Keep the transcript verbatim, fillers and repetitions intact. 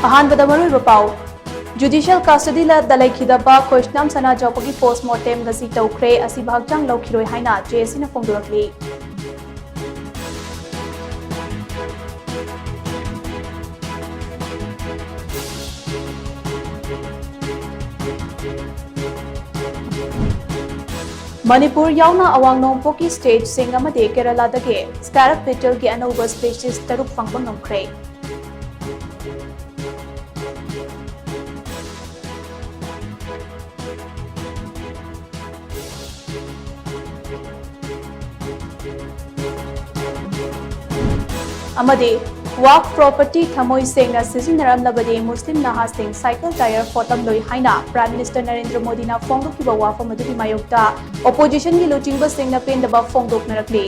ꯑꯍꯥꯟꯕꯗ ꯃꯔꯨꯑꯣꯏꯕ ꯄꯥꯎ꯫ Judicial custodyꯗ ꯂꯩꯈꯤꯗꯕ ꯈꯣꯏꯁꯅꯥꯝ ꯁꯅꯥꯖꯥꯎꯕꯒꯤ post mortem ꯉꯁꯤ ꯇꯧꯈ꯭ꯔꯦ꯫ ꯑꯁꯤꯕ ꯍꯛꯆꯥꯡ ꯂꯧꯈꯤꯔꯣꯏ ꯍꯥꯏꯅ JACꯅ ꯐꯣꯡꯗꯣꯔꯛꯂꯤ꯫ ꯃꯅꯤꯄꯨꯔ ꯌꯥꯎꯅ ꯑꯋꯥꯡ ꯅꯣꯡꯄꯣꯛꯀꯤ stateꯁꯤꯡ ꯑꯃꯗꯤ ꯀꯦꯔꯂꯥꯗꯒꯤ Scarlet Bettlegi ꯑꯅꯧꯕ species ꯇꯔꯨꯛ ꯐꯪꯕ ꯉꯝꯈ꯭ꯔꯦ꯫ ꯑꯃꯗꯤ Waqf property ꯊꯃꯣꯏ ꯁꯦꯡꯅ ꯁꯤꯖꯤꯟꯅꯔꯝꯂꯕꯗꯤ ꯃꯨꯁꯂꯤꯝ ꯅꯍꯥꯁꯤꯡ cycle tyre ꯐꯣꯠꯂꯝꯂꯣꯏ ꯍꯥꯏꯅ Prime Minister ꯅꯔꯦꯟꯗ꯭ꯔ ꯃꯣꯗꯤꯅ ꯐꯣꯡꯗꯣꯛꯈꯤꯕ ꯋꯥꯐꯝ ꯑꯗꯨꯒꯤ ꯃꯥꯌꯣꯛꯇ oppositionꯒꯤ ꯂꯨꯆꯤꯡꯕꯁꯤꯡꯅ ꯄꯦꯟꯗꯕ ꯐꯣꯡꯗꯣꯛꯅꯔꯛꯂꯤ꯫